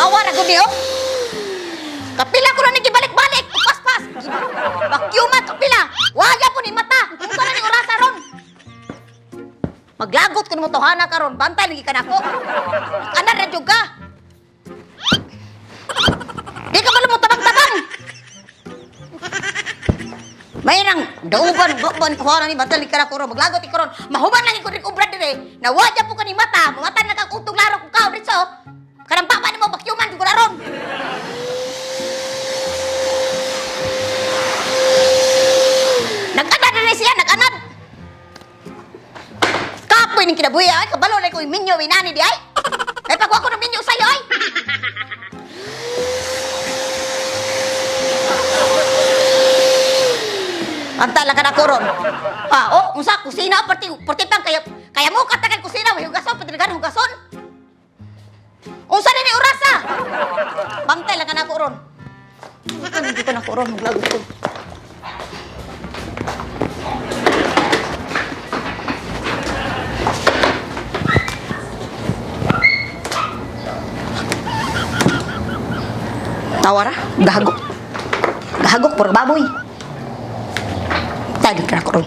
Tawa ra gud ni oh. Kapila ko na nagibalik-balik, paspas. Bakyumat kapila. Wala po ni mata. Unsa na ni orasa ron? Maglagot ko nimo tohana karon, bantay lagi ka nako. Ana ra jud ka. Di ka ba mo tabang-tabang? May nang dauban, dauban, kuha na ni bantay lagi ka nako ron. Maglagot ikaw ron. Mahuman lang ko rin ubra dire. Nawadya po ka ni mata. Mamata na kang utong laro kung kao dito. Kanang papa nimo bakyuman ko na ron. Nag-anad na siya, nag-anad. Kapoy ning kinabuhi ay, kabalo na ko minyo inani di ay. Ay pagwa ko ng minyo sa'yo ay. Anta lang ka na koron. Ah, oh, unsa kusina perti perti pang kaya kaya mo katakan kusina way hugason pati gan hugason. Unsa ni orasa? Bantay lang ka na koron. Unsa ka na koron maglagot ko. Tawara, gahagok. Gahagok puro baboy. Tagi ka na ko ron.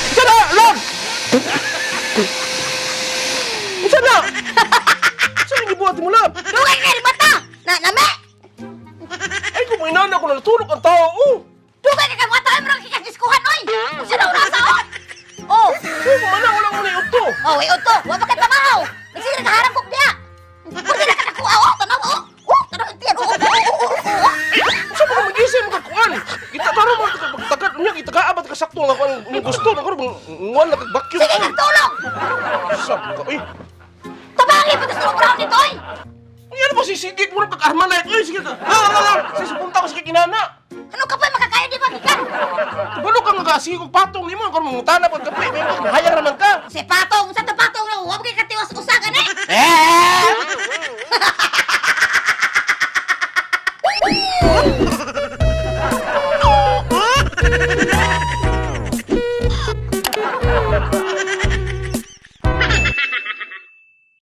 Isa na, love! Isa na! Saan yung gibuhat mo, love? Dugay kay mata. Na name. Ay, kung inana ko natulog ang tao, oh! Dugay kay mata ay murag kikaskuhan oy. Unsa na orasa oh? Oh, Ay, kung mana, wala ko na iuto. oh, ay oto, wa pa ka tamaw. Nagsige ka harang kog diya. Pwede na ka nakuha oh, tanaw oh. Oh, tanaw tiyan. Oh, oh, oh, oh, oh, oh. Sa mga mag-isip, magkakuan. Kita taro mo, pagtagal, niya, kita ka sakto nga kuan, ang gusto, na karon nguan na kag-vacuum. Sige kag tulong. Sab ka, uy. Tabangi pa gusto mo brown dito oy. Ano ba sisigit mo na pag-arma na ito? Uy, sige ka. Ah, ah, ah, Sige, punta ko sa kinana. Ano ka pa makakayo di ba gikan? Kabalo ka nga ka, sige kong patong nimo, karon mangutana pag kape, may hayar naman ka. Si patong, sa patong na wa kay katiwas usa gani. Eh!